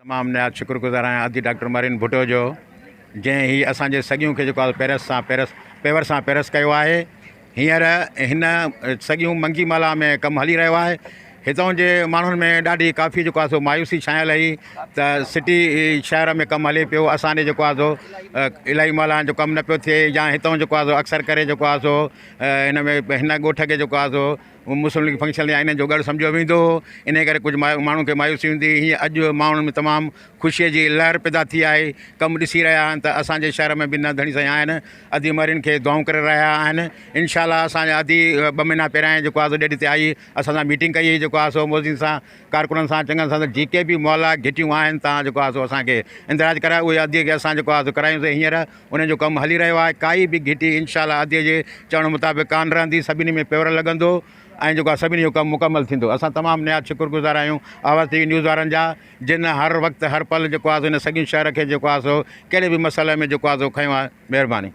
تمام نهايت شڪر گذار آهيان ادي ڊاڪٽر مرين ڀٽو جو جنهن هي اسان جي سڳيون کي جيڪو آهي پيرس سان پيرس پيور سان پيرس ڪيو آهي هينئر هن سڳيون منگي مالا ۾ ڪم هلي رهيو آهي هتان جي ماڻهن ۾ ڏاڍي ڪافي جيڪو آهي سو مايوسي ڇانيل هئي ته سٽي شهر ۾ ڪم هلي پيو اسان ڏي جيڪو آهي سو الاهي مالا جو ڪم نه پيو ٿئي يا هتان جيڪو آهي سو اڪثر ڪري جيڪو آهي سو هن ۾ هن ڳوٺ کي جيڪو آهي سو مسلم ليگ فنڪشن يا انهن جو ڳڙهه سمجهيو ويندو هو، انهيء ڪري ڪجهه ماڻهن کي مايوسي هوندي هئي. هينئر اڄ ماڻهن ۾ تمام خوشيء جي لهر پيدا ٿي آهي. ڪم ڏسي رهيا آهن ته اسان جي شهر ۾ به نه ڌڻي سائين آهن. ادي مرين کي دعائون ڪري رهيا آهن. انشاء الله اسان جا ادي ٻه مهينا پهريائين جيڪو آهي سو ڏيڍ تي آئي اسان سان ميٽنگ ڪئي هئي جيڪو آهي سو موذين سان ڪارڪنن سان چڱن سان ته جيڪي به محلا گهٽيون آهن تان جيڪو آهي سو اسان کي اندراج ڪرايو اهي ادي کي اسان جيڪو آهي سو ڪرايون سي هينئر انهن جو ڪم هلي رهيو آهي ڪائي به گهٽي انشاء الله ادي جي چوڻ مطابق ڪانه رهندي سڀني ۾ پيور لڳندو ۽ جيڪو آهي سڀني جو ڪم مڪمل ٿيندو اسان تمام نهايت شڪر گذار آهيون آواز ٽي وي نيوز وارن جا جن هر وقت هر پل جيڪو آهي سو هن سڳيون شهر کي جيڪو آهي سو ڪهڙي به مسئلي ۾ جيڪو آهي سو کنيو آهي مهرباني.